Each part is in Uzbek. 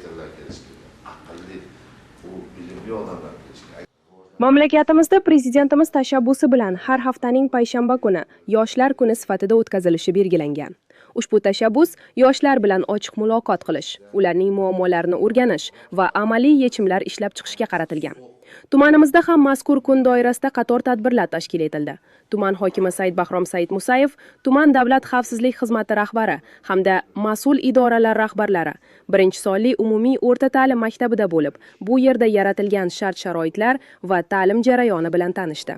Direktorlar kelishi kerak, aqlli, u bilimli odamlar kelishi kerak. Mamlakatimizda prezidentimiz tashabbusi bilan har haftaning payshanba kuni Yoshlar kuni sifatida o'tkazilishi belgilangan. Ushbu tashabbus yoshlar bilan ochiq muloqot qilish, ularning muammolarini o'rganish va amaliy yechimlar ishlab chiqishga qaratilgan. Tumanimizda ham mazkur kun doirasida qator tadbirlar tashkil etildi. Tuman hokimi Saidbahrom Saidmusayev, tuman davlat xavfsizlik xizmati rahbari hamda mas'ul idoralar rahbarlari 1-sonli umumiy o'rta ta'lim maktabida bo'lib, bu yerda yaratilgan shart-sharoitlar va ta'lim jarayoni bilan tanishdi.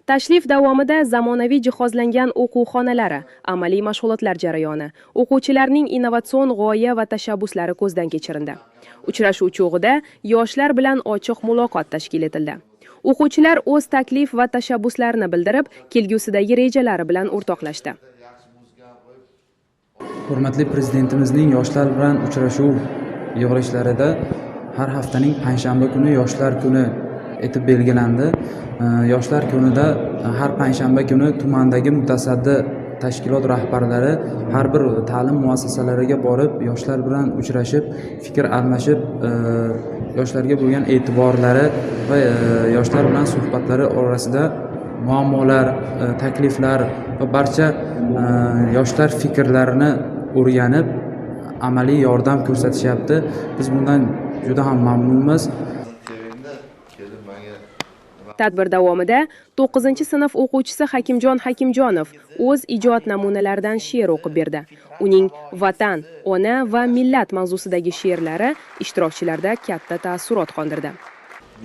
Tashrif davomida zamonaviy jihozlangan o'quv xonalari, amaliy mashg'ulotlar jarayoni, o'quvchilarning innovatsion g'oya va tashabbuslari ko'zdan kechirildi. Uchrashuv chog'ida yoshlar bilan ochiq muloqot tashkil etildi. O'quvchilar o'z taklif va tashabbuslarini bildirib, kelgusidagi rejalari bilan o'rtoqlashdi. Hurmatli prezidentimizning yoshlar bilan uchrashuv yig'ilishlarida har haftaning payshanba kuni Yoshlar kuni etib belgilandi. Yoshlar kunida har payshanba kuni tumandagi mutasaddi tashkilot rahbarlari har bir ta'lim muassasalariga borib, yoshlar bilan uchrashib, fikr almashib, yoshlarga bo'lgan e'tiborlari va yoshlar bilan suhbatlari orasida muammolar, takliflar va barcha yoshlar fikrlarini o'rganib, amaliy yordam ko'rsatishyapti. Biz bundan juda ham mamnunmiz. Tadbir davomida 9-sinf o'quvchisi Hakimjon Hakimjonov o'z ijod namunalaridan she'r o'qib berdi. Uning Vatan, ona va millat mavzusidagi she'rlari ishtirokchilarda katta taassurot qoldirdi.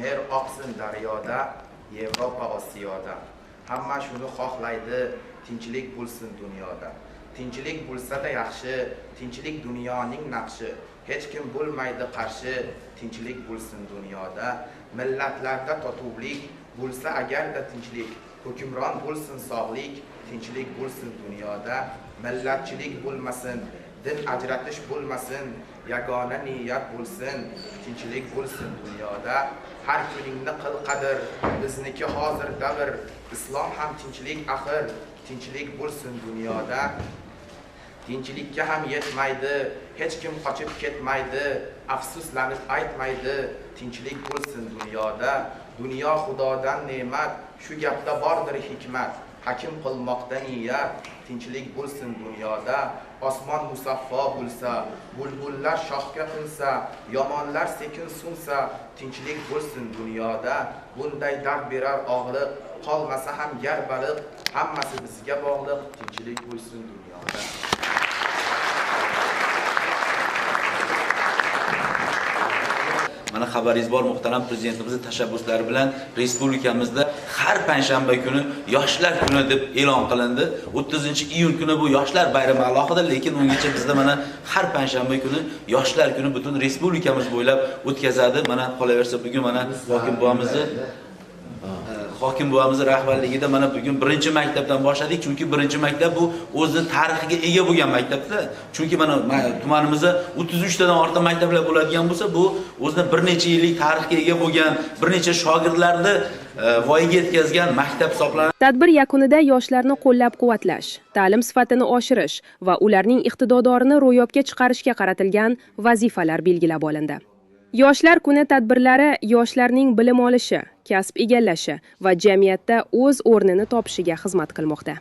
Ner oqsin daryoda, Yevropa Osiyoda. Hamma shuni xohlaydi, tinchlik bo'lsin dunyoda. Tinchlik bo'lsa-da yaxshi, tinchlik dunyoning naqshi. Hech kim bo'lmaydi qarshi, tinchlik bo'lsin dunyoda. Millatlarda totuvlik bo'lsa agarda tinchlik, hukmron bo'lsin sog'lik, tinchlik bo'lsin dunyoda. Millatchilik bo'lmasin, din ajratish bo'lmasin, yagona niyat bo'lsin, tinchlik bo'lsin dunyoda. Har kuningni qil qadr, bizniki hozir davr, islom ham tinchlik axir, tinchlik bo'lsin dunyoda. Tinchlikka ham yetmaydi, hech kim qochib ketmaydi, afsuslanib aytmaydi, tinchlik bo'lsin dunyoda. Dunyo Xudodan ne'mat, shu gapda bordir hikmat, hakim qilmoqda niyat, tinchlik bo'lsin dunyoda. Osmon musaffo bo'lsa, bulbullar shoxga qo'nsa, yomonlar sekin so'nsa, tinchlik bo'lsin dunyoda. Bunday dard berar og'riq, qolmasa ham gar baliq, hammasi bizga bog'liq, tinchlik bo'lsin dunyoda. Mana xabaringiz bor, muhtaram prezidentimizning tashabbuslari bilan respublikamizda har payshanba kuni Yoshlar kuni deb e'lon qilindi. 30-iyun kuni bu Yoshlar bayrami alohida, lekin ungacha bizda mana har payshanba kuni Yoshlar kuni butun respublikamiz bo'ylab o'tkazadi. Mana qolaversa bugun mana hokim buvamizni rahbarligida mana bugun birinchi maktabdan boshladik, chunki birinchi maktab bu o'zini tarixiga ega bo'lgan maktabda. Chunki mana tumanimizda 33 tadan ortiq maktablar bo'ladigan bo'lsa, bu o'zini bir necha yillik tarixga ega bo'lgan, bir necha shogirdlarni voyaga yetkazgan maktab hisoblanadi. Tadbir yakunida yoshlarni qo'llab-quvvatlash, ta'lim sifatini oshirish va ularning iqtidorini ro'yobga chiqarishga qaratilgan vazifalar belgilab olindi. Yoshlar kuni tadbirlari yoshlarning bilim olishi, kasb egallashi va jamiyatda o'z o'rnini topishiga xizmat qilmoqda.